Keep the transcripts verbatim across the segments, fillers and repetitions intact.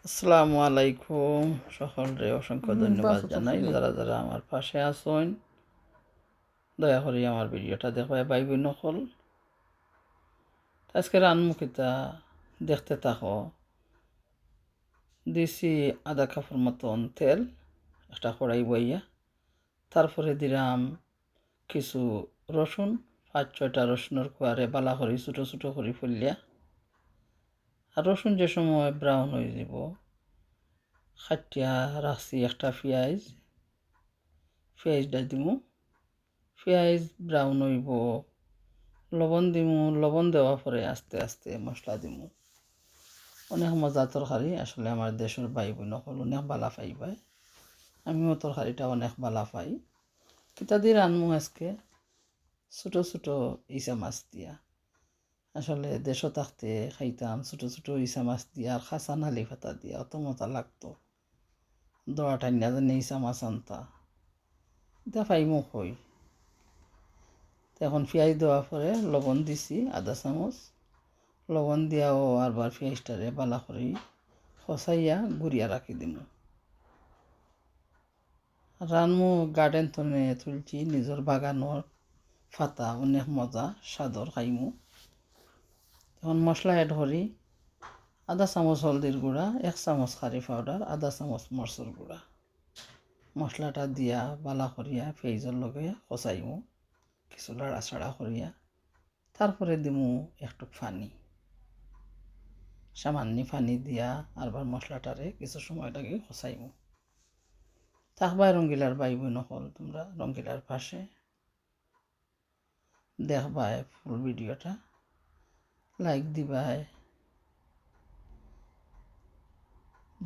আসসালামু আলাইকুম, সকলরে অসংখ্য হুম, ধন্যবাদ বাস তো জানাই, সকলে। যারা যারা আমার পাশে আছইন, দয়া করি আমার ভিডিওটা দেখবায় ভাই বোন অকল। আজকে রানমু কিতা দেখতে থাকো। দিছি আধা কাপর মতন তেল, একটা কড়াই বইয়া, তারপরে দিলাম কিছু রসুন, পাঁচ ছয়টা রসুনর কুয়ারে বালা করি ছোটো ছোটো করি ফলিয়া। আর রসুন যে সময় ব্রাউন অইযিবো, কাটিয়া রাখছি একটা পিয়াইজ, পিয়াইজটা দিমু। পিয়াইজ ব্রাউন অইবো, লবণ দিমু, লবণ দেওয়ার পরে আস্তে আস্তে মশলা দিমু। অনেক মজা তরকারি, আসলে আমার দেশর ভাই বোন অকল অনেক বালা পাইবায়। আমিও তরকারিটা অনেক বালা পাই। কিতা দি রানমু আজকে? ছোটো ছোটো ইছা মাছ দিয়া। আসলে দেশো থাকতে খাইতাম ছোটো ছোটো ইছা মাছ দিয়া আর কাঁচা নালি পাতা দিয়া, অত মজা লাগতো। দড়া টাইনা যেনে ইছা মাছ আনতা, ইতা পাইমু কই। তো এখন পিয়াইজ দেওয়ার পরে লবণ দিছি আধা চামচ, লবণ দিয়াও আরবার পিয়াইজটারে বালা করি কষাইয়া গুড়িয়া রাখি দিমু। রানমু গার্ডেন তনে তুলছি, নিজর বাগানর পাতা, অনেক মজা, স্বাদর খাইমু। এখন মশলা অ্যাড করি, আধা চামচ হলদির গুঁড়া, এক চামচ কারি পাউডার, আধা চামচ মরচর গুঁড়া। মশলাটা দিয়া বালা করিয়া পিয়াইজর লগে কষাইমু, কিছু লাড়াচাড়া করিয়া। তারপরে দিমু একটু পানি, সামান্য পানি দিয়া আরবার মশলাটারে কিছু সময় লাগি কষাইমু। থাকবায় রঙ্গিলার ভাই বোন অকল, তোমরা রঙ্গিলার পাশে দেখবায় ফুল ভিডিওটা, লাইক দিবায়।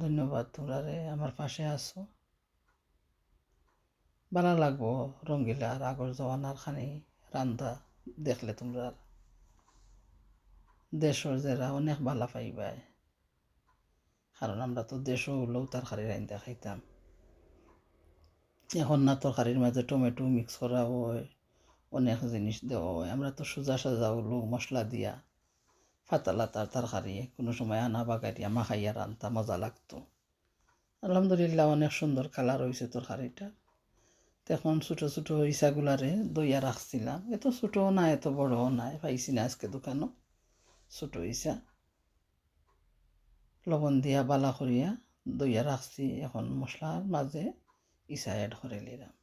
ধন্যবাদ তোমরারে আমার পাশে আছো। বালা লাগবো রঙ্গিলার আগর জমানার খানি রান্দা দেখলে তোমরার। দেশর যেরা অনেক বালা পাইবায়, কারণ আমরা তো দেশো অউলাউ তরকারি রান্দা খাইতাম। এখন না, তরকারির মাঝে টমেটো মিক্স করা অয়, অনেক জিনিস দেওয়া অয়। আমরা তো সুজা সাজা অউলাউ মশলা দিয়া পাতা লাতার তরকারি, কুনু সময় আনা বাগারিয়া মাখাইয়া রানতা মজা লাগতো। আলহামদুলিল্লাহ, অনেক সুন্দর কালার অইছে তরকারিটা। তো এখন ছোটো ছোটো ইছাগুলারে ধইয়া রাখছিলাম, এত ছোটোও না, এত বড়ও না, পাইছি না আজকে দোকানো ছোটো ইছা। লবণ দিয়া বালা করিয়া ধইয়া রাখছি, এখন মশলার মাঝে ইছা অ্যাড করিলিরাম।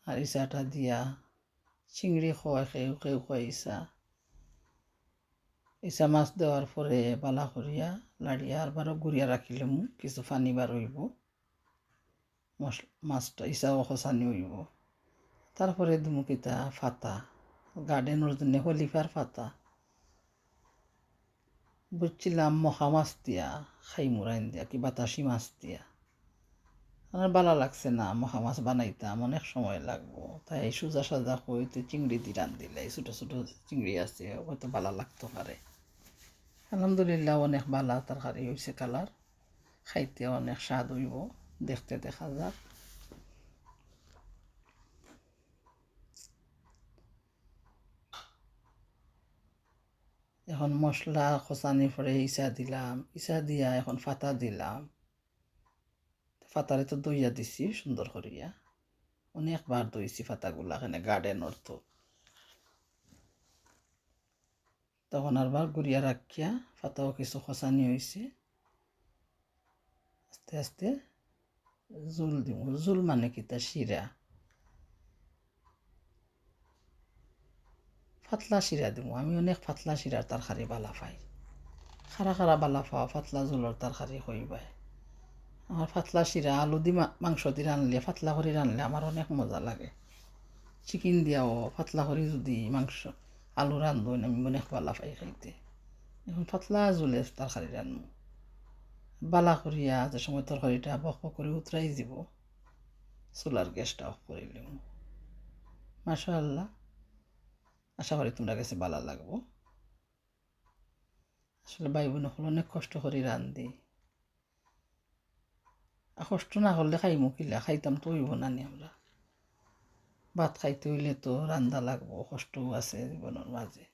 আর ইছাটা দিয়া চিংড়ি কয়, কেউ কেউ কয় ইছা। ইছা মাছ দেওয়ার পরে বালা করিয়া লাড়িয়া আরবারও গুড়িয়া রাখিলিমু, কিছু পানি বার অইবো। মশ-, মাছটা ইছাও কষানি অইবো। তারপরে দিমু কিতা পাতা, গার্ডেনর জন্য হলিফার পাতা। বুঝছিলাম মখা মাছ দিয়া খাইমু রাইন্দা, কি বাতাসি মাছ দিয়া। আমার বালা লাগছে না মখা মাছ বানাইতাম, অনেক সময় লাগবো। তাই সুজা সাজা কইতে চিংড়ি দি রান্দিলাই, ছোটো ছোটো চিংড়ি আছে, হয়তো বালা লাগতো পারে। আলহামদুলিল্লাহ, অনেক বালা তরকারি অইছে, কালার খাইতে অনেক স্বাদ অইবো, দেখতে দেখা যাক। এখন মশলা কষানির পরে ইছা দিলাম, ইছা দিয়া এখন পাতা দিলাম। পাতারে তো ধইয়া দিছি সুন্দর করিয়া, অনেকবার ধইছি পাতাগুলা, এখানে গার্ডেনর তো। তখন আরবার গুড়িয়া রাখিয়া পাতাও কিছু কষানি অইছে। আস্তে আস্তে জুল দিমু। জুল মানে কিতা? শিরা। পাতলা শিরা দিমু। আমি অনেক পাতলা শিরার তরকারি বালা পাই। কারা কারা বালা পাও পাতলা জুলর তরকারি কইবায়। আমার পাতলা শিরা আলু দি মা-, মাংস দি রানলে, পাতলা করি রানলে আমার অনেক মজা লাগে। চিকেন দিয়াও পাতলা করি যদি মাংস, আলু রান্ধইন, আমি অনেক বালা পাই খাইতে। এখন পাতলা জুলে তরকারি রানমু। বালা করিয়া যে সময় তরকারিটা বক বক করি উতরাই যিবো, চুলার গ্যাসটা অফ করিলিমু। মাশাআল্লাহ, আশা করি তোমরার গেছে বালা লাগবো। আসলে ভাই বোন অকল অনেক কষ্ট করি রান্ধি। আর কষ্ট না করলে খাইমু কিলা? খাইতাম তো অইবো না নি আমরা। ভাত খাইতে অইলে তো রান্ধা লাগবো, কষ্টও আছে জীবনর মাঝে।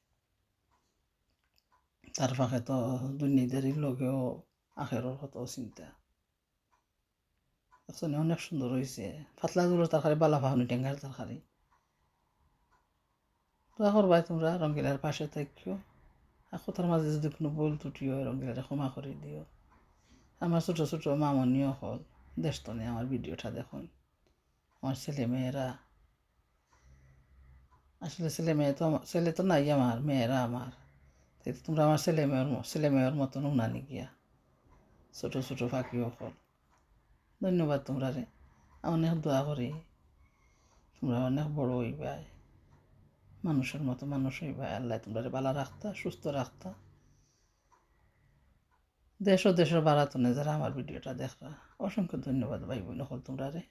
তার ফাঁকে তো দুনিয়াদারির লগেও আখেরর কত চিন্তা। দেখছো নি, অনেক সুন্দর অইছে। পাতলা ঝুলর তরকারি বালা পাওনি, টেঙ্গার তরকারি। দোয়া করবায় তুমরা, রঙ্গিলার পাশে থাকিও। আর কথার মাঝে যদি কুনু ভুল ত্রুটি অয়, রঙ্গিলারে ক্ষমা করি দিও। আমার ছোট ছোট মামনি অকল দেশ তনে আমার ভিডিওটা দেখইন, আমার ছেলে মেয়েরা, আসলে ছেলে মেয়ে তো আমার, ছেলে তো নাই আমার, মেয়েরা আমার। তাই তো তুমরা আমার ছেলে মেয়ের ম-, ছেলে মেয়ের মতন উনানি গিয়া, ছোট ছোট পাখি অকল। ধন্যবাদ তুমরারে, আমি অনেক দোয়া করি তুমরা অনেক বড় অইবায়, মানুষর মতো মানুষ অইবায়। আল্লায় তুমরারে বালা রাখতা, সুস্থ রাখতা। দেশ ও দেশর বারা তনে যারা আমার ভিডিওটা দেখরা, অসংখ্য ধন্যবাদ ভাই বইন অকল তুমরারে।